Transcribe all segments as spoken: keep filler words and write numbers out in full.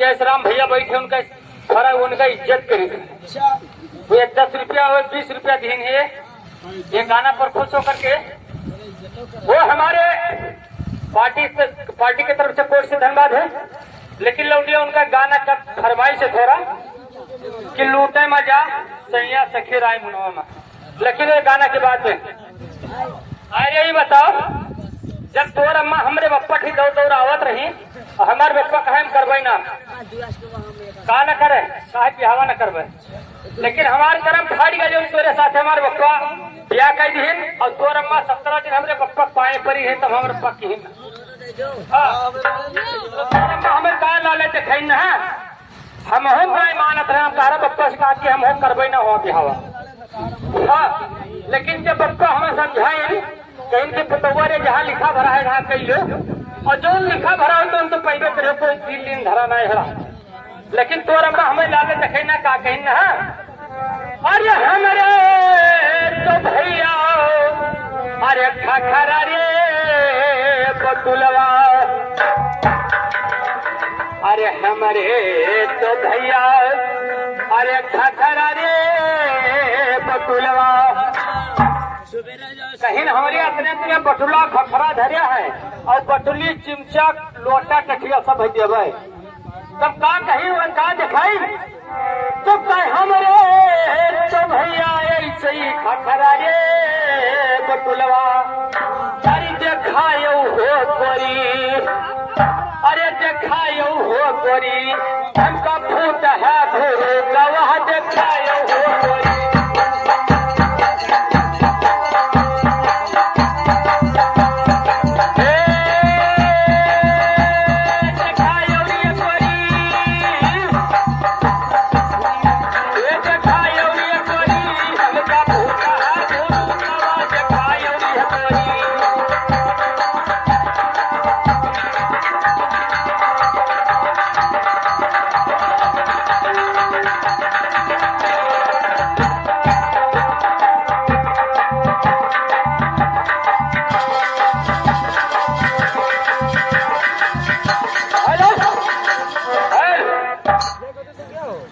जय श्री राम भैया बैठे, उनका थोड़ा उनका इज्जत करी। वो एक दस रुपया और बीस रुपया दीन है, ये गाना पर खुश होकर के वो हमारे पार्टी से, पार्टी की तरफ से कोर्ट से धन्यवाद है। लेकिन लौंडिया उनका गाना का फरमाइश है थोड़ा कि लूटे मजा सैया सखी राय मुनवा में। लेकिन ये गाना के बाद में, अरे ये बताओ, जब तोर अम्मा हमरे बप्पा की दौड़ दौड़ आवत रही और हमार बप्पा कहे हम करबे ना, का ना करे, काहे बिहावा ना करबे, लेकिन हमार करम फाड़ गए जो तोरे साथ हमार बप्पा ब्याह कर दिहिन और तोर अम्मा सत्रह दिन हमरे बप्पा पाए परी है तब हमरे बप्पा किहिन। हाँ, तोर अम्मा हमें का लाले देखाई ना, हम हम नहीं मानत रहे, हम कह रहे बप्पा से कहा कि हम हम करबे ना हो बिहावा। हाँ, लेकिन जब बप्पा हमें समझाए, कहीं के पुतौआ रे जहाँ लिखा भरा है, वहाँ कही लो, और जो लिखा भरा हो तो हम तो पैबे करे, कोई तीन दिन धरा नहीं है। लेकिन तोर अम्मा हमें लाले देखे ना, का कही ना, अरे हमरे तो भैया, अरे खखरा रे बटुलवा, अरे हमरे तो भैया, अरे खखरा रे बटुलवा। कहीं हमरे अपने अपने बटुला खखरा धरे है और बटुली चिमचा लोटा टठिया सब है देवे। तब का कही और का देखाई? तो कह हमरे तो भैया ऐसे ही खखरा रे बटुलवा। अरे देखायो हो गोरी, अरे देखायो हो गोरी, हमका फूट है भूरू गवाह देखायो हो गोरी।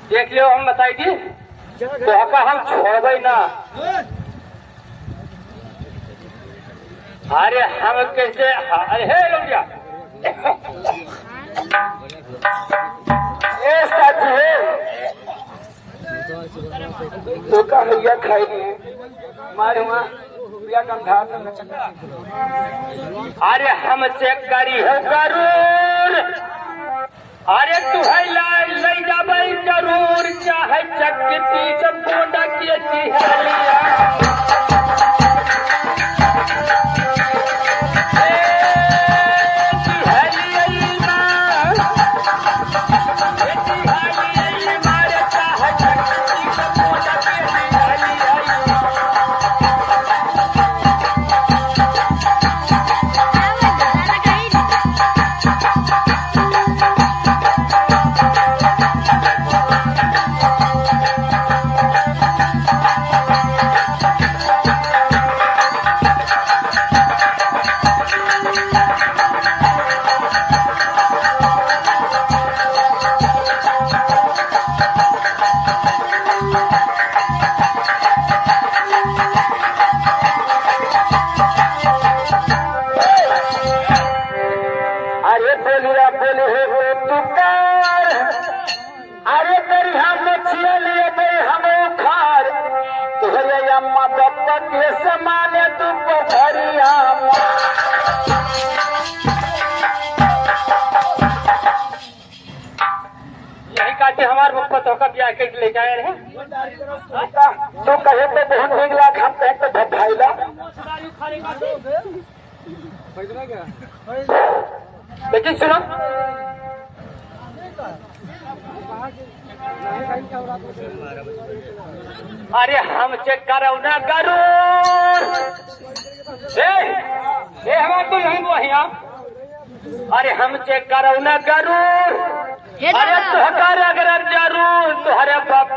देख लियो, हम बताई दी, तोहका हम छोड़बै ना। अरे हम कैसे, अरे हे लौंडिया। ए साथी हे, तो का हैया खाई नहीं, मारे वहाँ पूरा गंधा था। अरे हम चेक करी हो गरूर। अरे तू है ला-, लई जाबै जरूर, चाहे चक्की पीस कोंडा के दिहलिया। ए दिहलिया माँ, ए दिहलिया माँ रे, चाहे चक्की पीस कोंडा के दिहलिया। अरे बोलिया बोली हो तू कार, अरे करिहा मछिया लिए दे हम उखार, तोहरे अम्मा बप्पा के समान तू पथरिया। यही काटे हमार बप्पा तोहका ब्याह के ले जाए रहे। तू कहे तो बहुत नीक लाग, हम कहे तो भभाइला। लेकिन सुनो, अरे हमसे करौ ना गरूर। ए, ए हमार दुल्हन वहिया, अरे हमसे करौ ना गरूर। हे अरे दादा। तोहका अगर जरूर, तोहरे बाप